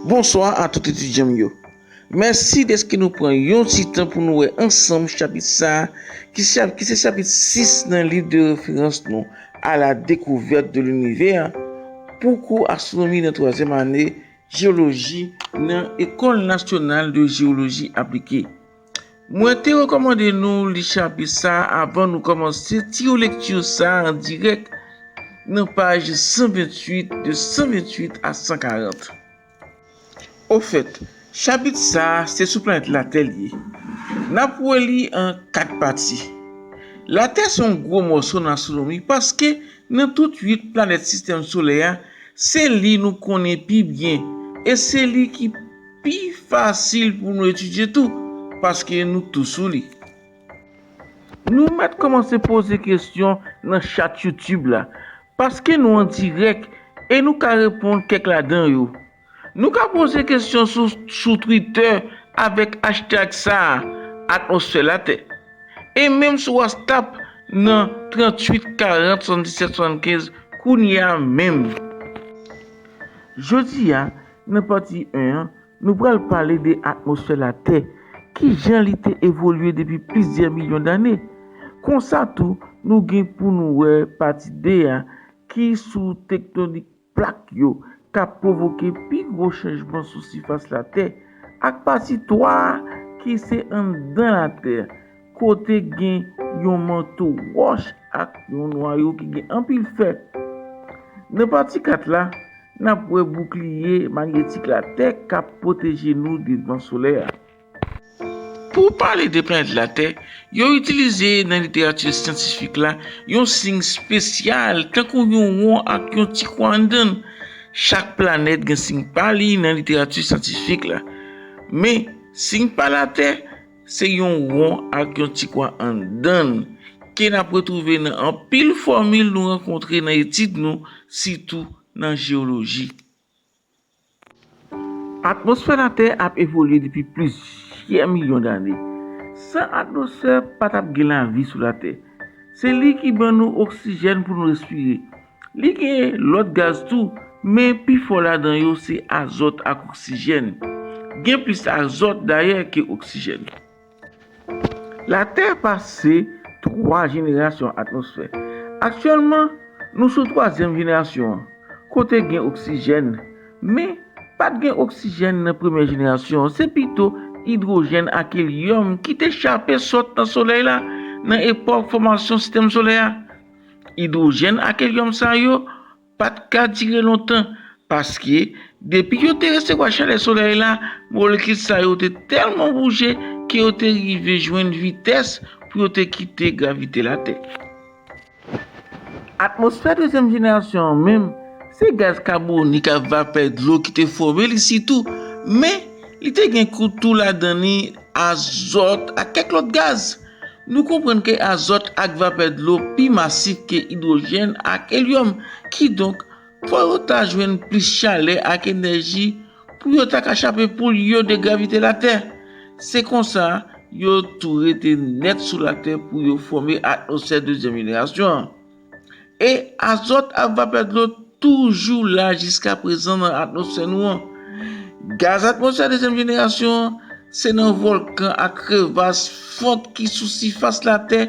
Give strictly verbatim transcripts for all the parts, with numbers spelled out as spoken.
Bonswa a tout etidyan m yo. Mèsi dèske nou pran yon ti tan pou nou wè ansanm chapit sa a, ki, chap, ki se chapit sis nan liv de referans nou, À la découverte de l'univers, pou kou astwonomi nan twazyèm ane jeyoloji nan École nationale de géologie appliquée. Mwen te rekòmande nou li chapit sa a avan nou kòmanse ti lekti sa a an dirèk nan paj san venntuit, de san venntuit a san karant. Ofèt, chapit sa a se sou planèt Latè l ye. N ap wè li an kat pati. Latè se yon gwo mòso nan astwonomi paske nan tout uit planèt sistèm solè a, se li nou konnen pi byen e se li ki pi fasil pou nou etidye tou, paske nou tou sou li. Nou mèt kòmanse poze kesyon nan chat YouTube la, paske nou an dirèk e nou ka reponn kèk ladan yo. Nou ka poze kesyon sou, sou Twitter avèk hashtag sa a, Atmosfè Latè. E menm sou WhatsApp nan tranntuit karant swasanndisèt swasannkenz kounye a menm. Jodi a, nan pati en an, nou pral pale de atmosfè Latè, kijan li te evolye depi plizyè milyon dane. Konsa tou, nou gen pou nou wè pati de a, ki sou tektonik plak yo k ap pwovoke pi gwo chanjman sou sifas Latè, ak pati twa a ki se anndan Latè, kote gen yon manto wòch ak yon nwayo ki gen anpil fè. Nan pati kat la, n ap wè boukliye mayetik Latè k ap pwoteje nou de van solè a. Pou pale de planèt Latè, yo itilize nan literati syantifik la yon siy espesyal, tankou yon won ak yon ti kwa anndan l. Chak planèt gen siy pa li nan literati syantifik la. Men, siy pa Latè, se yon won ak yon ti kwa anndan l, ke n ap retwouve nan anpil fòmil nou rankontre nan etid nou, sitou nan jeyoloji. Atmosfè Latè ap evolye depi plizyè milyon dane. San atmosfè, pa t ap gen lavi sou Latè. Se li ki ban nou oksijèn pou nou respire. Li gen lòt gaz tou, men pifò ladan yo se azòt ak oksijèn. Gen plis azòt dayè ke oksijèn. Latè pase twa jenerasyon atmosfè. Aktyèlman, nou sou twazyèm jenerasyon an, kote gen oksijèn. Men, pa t gen oksijèn nan premyè jenerasyon an, se pito idwojèn ak elyòm ki te chape sot nan Solèy la nan epòk fòmasyon sistèm solè a. Idwojèn ak elyòm sa yo pa t ka dire lontan, paske depi yo te resevwa chalè Solèy la, molekil sa yo te tèlman bouje ke yo te rive jwenn vitès pou yo te kite gravite Latè. Atmosfè dezyèm jenerasyon an menm, se gaz kabonik ak vapè dlo ki te fòme li sitou, men li te gen kou tou ladan li azòt ak kèk lòt gaz. Nou konprann ke azòt ak vapè dlo pi masif ke idwojèn ak elyòm, kidonk, fò yo ta jwenn plis chalè ak enèji pou yo ta ka chape poul yo de gravite Latè. Se konsa, yo tou rete nèt sou Latè pou yo fòme atmosfè dezyèm jenerasyon an. E azòt ak vapè dlo toujou la jiskaprezan nan atmosfè nou an. Gaz atmosfè dezyèm jenerasyon an, se nan vòlkan ak krevas fonn ki sou sifas Latè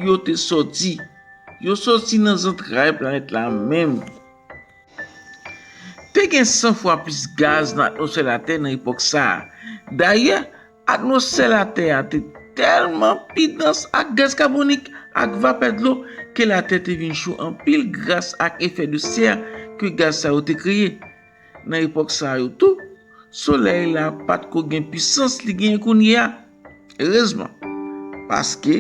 yo te sòti. Yo sòti nan zantray planèt la menm. Te gen san fwa plis gaz nan atmosfè Latè nan epòk sa a. Dayè, atmosfè Latè a te tèlman pi dans ak gaz kabonik ak vapè dlo ke Latè te vin cho anpil gras ak efè de sè ke gaz sa yo te kreye. Nan epòk sa yo tou, Solèy la pa t ko gen pisans li genyen kounye a. Erezman, paske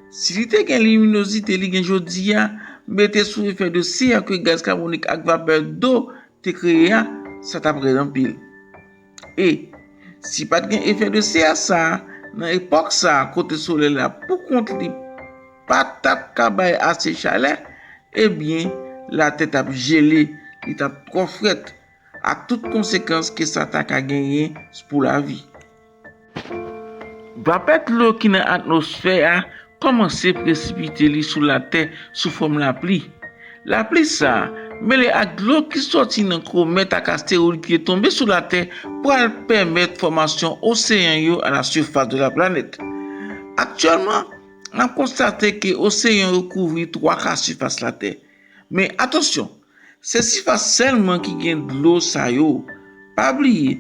si li te gen liminozite li gen jodi a, mete sou efè de sè ke gaz kabonik ak vapè dlo te kreye a, sa t ap rèd anpil. E si pa t gen efè de sè sa a, nan epòk sa a kote Solèy la poukont li pa t ap ka bay ase chalè, ebyen, Latè t ap jele, li t ap twò frèt, ak tout konsekans ke sa ta ka genyen pou lavi. Vapè dlo ki nan atmosfè a kòmanse presipite li sou Latè sou fòm lapli. Lapli sa a mele ak dlo ki sòti nan komèt ak astewoid ki te tonbe sou Latè, pral pèmèt fòmasyon oseyan yo à la surface de la planète. Aktyèlman, n ap konstate ke oseyan yo kouvri twa ka sifas Latè. Men atansyon, se sifas sèlman ki gen dlo sa yo. Pa bliye,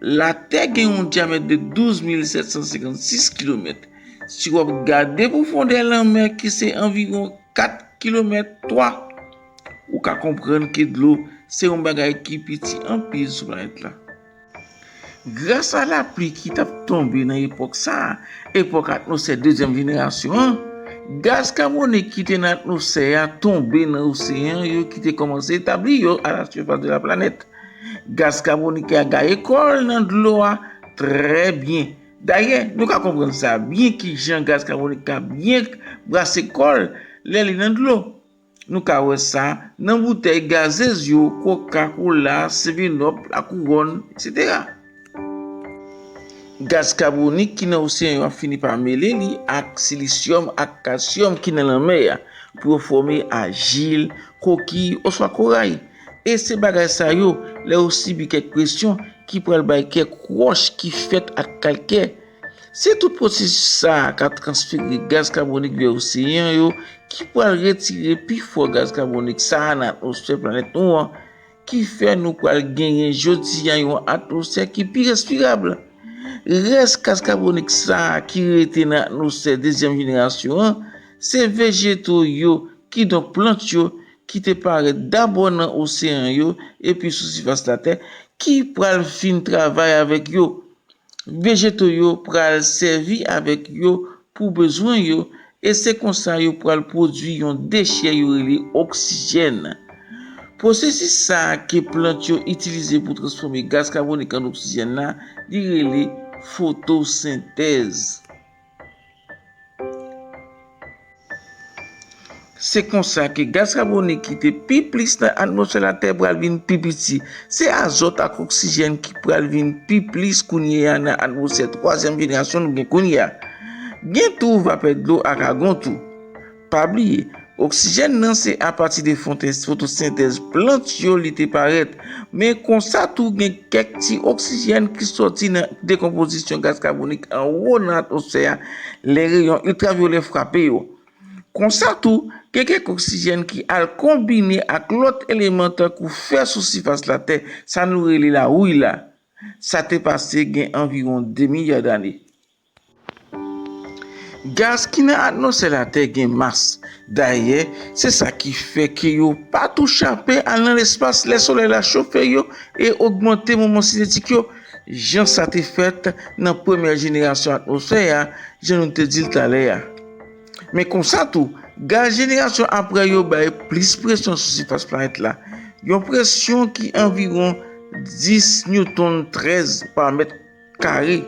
Latè gen yon dyamèt de douz mil sèt san senkannsis kilomèt. Si w ap gade pwofondè lanmè ki se anviwon kat kilomèt twa, ou ka konprann ke dlo se yon bagay ki piti anpil sou planèt la. Gras a lapli ki t ap tonbe nan epòk sa a, epòk atmosfè dezyèm jenerasyon an, gaz kabonik ki te nan atmosfè a tonbe nan oseyan yo ki te kòmanse etabli yo à la surface de la planète. Gaz kabonik la gaye kò l nan dlo a trè byen. Dayè, nou ka konprann sa byen kijan gaz kabonik ka byen brase kò l lè li nan dlo. Nou ka wè sa nan boutèy gazez yo, Coca-Cola, Seven Up, La Couronne, etsetera. Gaz kabonik ki nan oseyan yo ap fini pa mele li ak silisyòm ak kalsyòm ki nan lanmè a pou yo fòme ajil, kokiy oswa koray. E se bagay sa yo, lè yo sibi kèk presyon, ki pral bay kèk wòch ki fèt ak kalkè. Se tout pwosesis sa a k ap transfere gaz kabonik vè oseyan yo ki pral retire pifò gaz kabonik sa a nan atmosfè planèt nou an, ki fè nou pral genyen jodi a yon atmosfè ki pi respirab. Rès gaz kabonik sa a ki rete nan atmosfè dezyèm jenerasyon an, se vejeto yo, kidonk plant yo, ki te parèt dabò nan oseyan yo epi sou sifas Latè, ki pral vin travay avèk yo. Vejeto yo pral sèvi avèk yo pou bezwen yo, e se konsa yo pral pwodui yon dechè yo rele oksijèn. Pwosesis sa a ke plant yo itilize pou transfòme gaz kabonik an oksijèn la, li rele fotosentèz. Se konsa ke gaz kabonik ki te pi plis nan atmosfè Latè pral vin pi piti. Se azòt ak oksijèn ki pral vin pi plis kounye a nan atmosfè twazyèm jenerasyon nou gen kounye a. Gen tou vapè dlo ak agon tou. Pa bliye, oksijèn nan se apati de fonte-, fotosentèz plant yo li te parèt. Men konsa tou gen kèk ti oksijèn ki sòti nan dekonpozisyon gaz kabonik anwo nan atmosfè a, lè reyon iltravyolè frape yo. Konsa tou, gen kèk oksijèn ki al konbine ak lòt eleman tankou fè sou sifas Latè, sa nou rele lawouy la. Sa te pase gen anviwon de milya dane. Gaz ki nan atmosfè Latè gen mas. Dayè, se sa ki fè ke yo pa tou chape al nan lespas lè solèy la chofe yo e ogmante moman sinetik yo, jan sa te fèt nan premyè jenerasyon atmosfè a, jan nou te di l talè a. Men konsa tou, gaz jenerasyon apre yo bay plis presyon sou sifas planèt la. Yon presyon ki anviwon dis newton trèz pa mèt kare.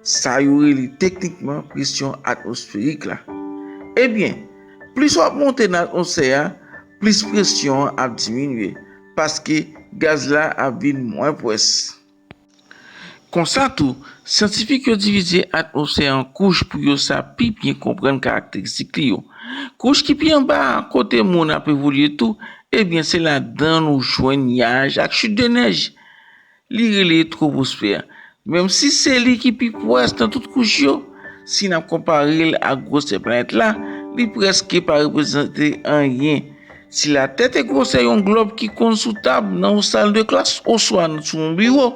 Sa yo rele teknikman presyon atmosferik la. Ebyen, plis w ap monte nan atmosfè a, plis presyon an ap diminye, paske gaz la ap vin mwen pwès. Konsa tou, syantifik yo divize atmosfè an kouch pou yo sa pi byen konprann karakteristik li yo. Kouch ki pi anba a, kote moun ap evolye tou, ebyen se ladan l ou jwenn nyaj ak chit de nèj. Li rele twopòsfè. Menm si se li ki pi pwès nan tout kouch yo, si n ap konpare l ak gwosè planèt la, li prèske pa reprezante anyen. Si Latè te gwosè yon glòb ki konn sou tab nan yon sal de klas oswa sou yon biwo,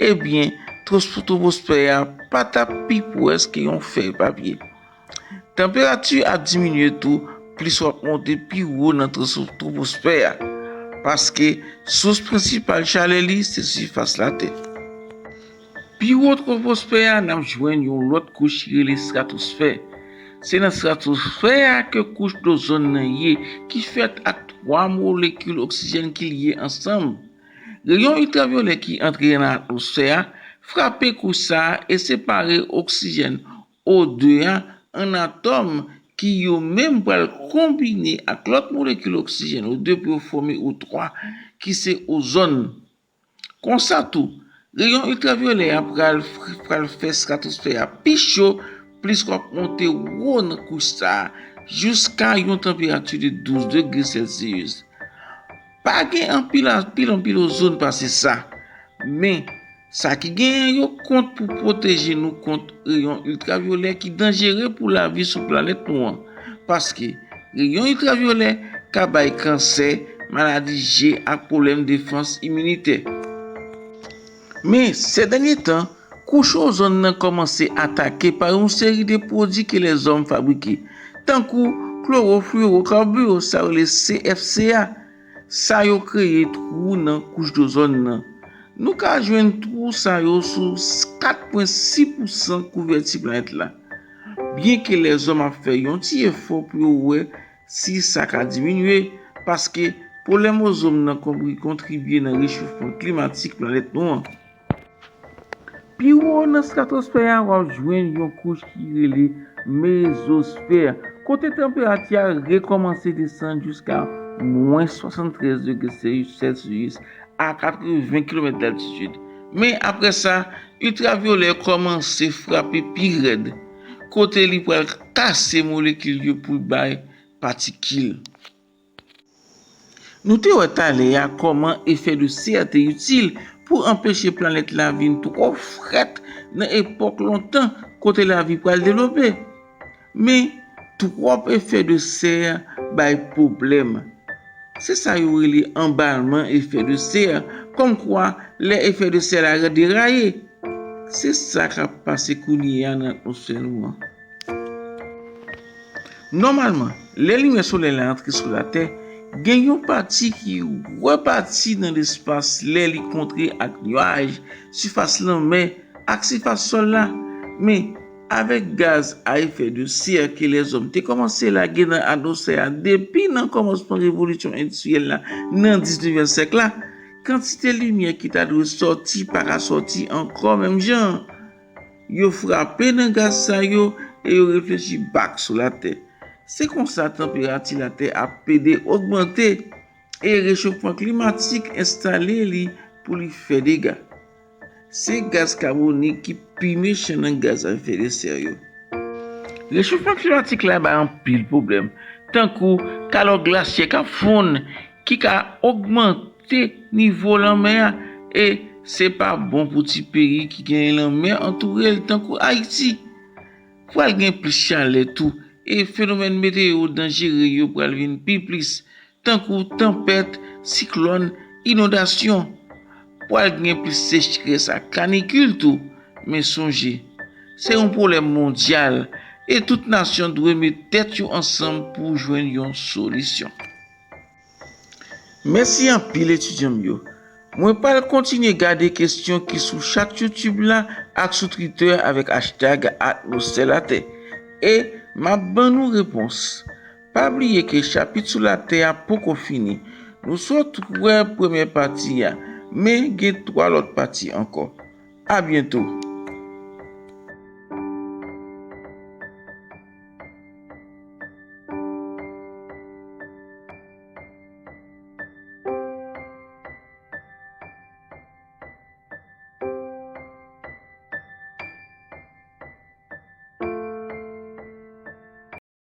ebyen, twopòsfè a pa t ap pi pwès ke yon fèy papye. Tanperati ap diminye tou plis w ap monte pi wo nan twopòsfè a, paske sous prensipal chalè li se sifas Latè. Pi wo twopòsfè a, n ap jwenn yon lòt kouch ki rele estratosfè. Se nan estratosfè a ke kouch dozòn nan ye, ki fèt ak twa molekil oksijèn ki lye ansanm. Reyon iltravyolè ki antre nan atmosfè a frape kouch sa a e separe oksijèn O de a an atòm ki yo menm pral konbine ak lòt molekil oksijèn O de pou yo fòme O twa, ki se ozòn. Konsa tou, reyon iltravyolè a pral, pral fè estratosfè a pi cho plis w ap monte wo nan kouch sa a, jiska yon tanperati de douz degre Celsius. Pa gen anpil, anpil, anpil ozòn pase sa. Men, sa ki genyen yo kont pou pwoteje nou kont reyon iltravyolè ki danjere pou lavi sou planèt nou an. Paske reyon iltravyolè ka bay kansè, maladi je ak pwoblèm defans iminitè. Men, sè dènye tan, kouch ozòn nan kòmanse atake pa yon seri de pwodui ke lèzòm fabrike, tankou klowoflowokabir, sa yo rele C F C a. Sa yo kreye twou nan kouch dozòn nan. Nou ka jwenn twou sa yo sou kat pwen sis pousan kouvèti planèt la. Byenke lèzòm ap fè yon ti efò pou yo wè si sa ka diminye, paske pwoblèm ozòn nan konbri kontribye nan rechofman klimatik planèt nou an. Pi wo nan stratosfè a, w ap jwenn yon kouch ki rele mezosfè, kote tanperati a rekòmanse desann jiska mwens swasanntrèz degre Celsius a katreven kilomèt daltitid. Men apre sa, iltravyolè kòmanse frape pi rèd, kote li pral kase molekil yo pou l bay patikil. Nou te wè talè a kòman efè de sè te itil pou anpeche planèt la vin twò frèt nan epòk lontan kote lavi pral devlope. Men, twòp efè de sè bay pwoblèm. Se sa yo rele anbalman efè de sè, kòmkwa lè efè de sè la deraye. Se sa k ap pase kounye a nan atmosfè nou an. Nòmalman, lè limyè solèy la antre sou Latè, gen yon pati ki repati nan lespas lè li kontre ak nyaj, sifas lanmè, ak sifas sòl la. Men, avèk gaz a efè de sè ke lèzòm te kòmanse lage nan atmosfè a depi nan kòmansman revolisyon endistriyèl la nan diznevyèm syèk la, kantite limyè ki ta dwe sòti pa ka sòti ankò menm jan. Yo frape nan gaz sa yo e yo reflechi bak sou Latè. Se konsa tanperati Latè ap pede ogmante e rechofman klimatik enstale li pou li fè dega. Se gaz kabonik ki pi mechan nan gaz a efè de sè yo. Rechofman klimatik la bay anpil pwoblèm, tankou kalò glasyè k ap fonn, ki ka ogmante nivo lanmè a, e se pa bon pou ti peyi ki gen lanmè antoure l, tankou Ayiti. Pral gen plis chalè tou, e fenomèn meteyo danjere yo pral vin pi plis, tankou tanpèt, siklòn, inondasyon. Pral gen plis sechrès ak kanikil tou, men sonje, se yon pwoblèm mondyal, e tout nasyon dwe met tèt yo ansanm pou jwenn yon solisyon. Mèsi anpil, etidyan m yo. Mwen pral kontinye gade kesyon ki sou chat YouTube la ak sou Twitter avèk hashtag Atmosfè Latè. E m ap ban nou repons. Pa bliye ke chapit sou Latè a poko fini. Nou sot wè premyè pati a, men gen twa lòt pati ankò. A byento.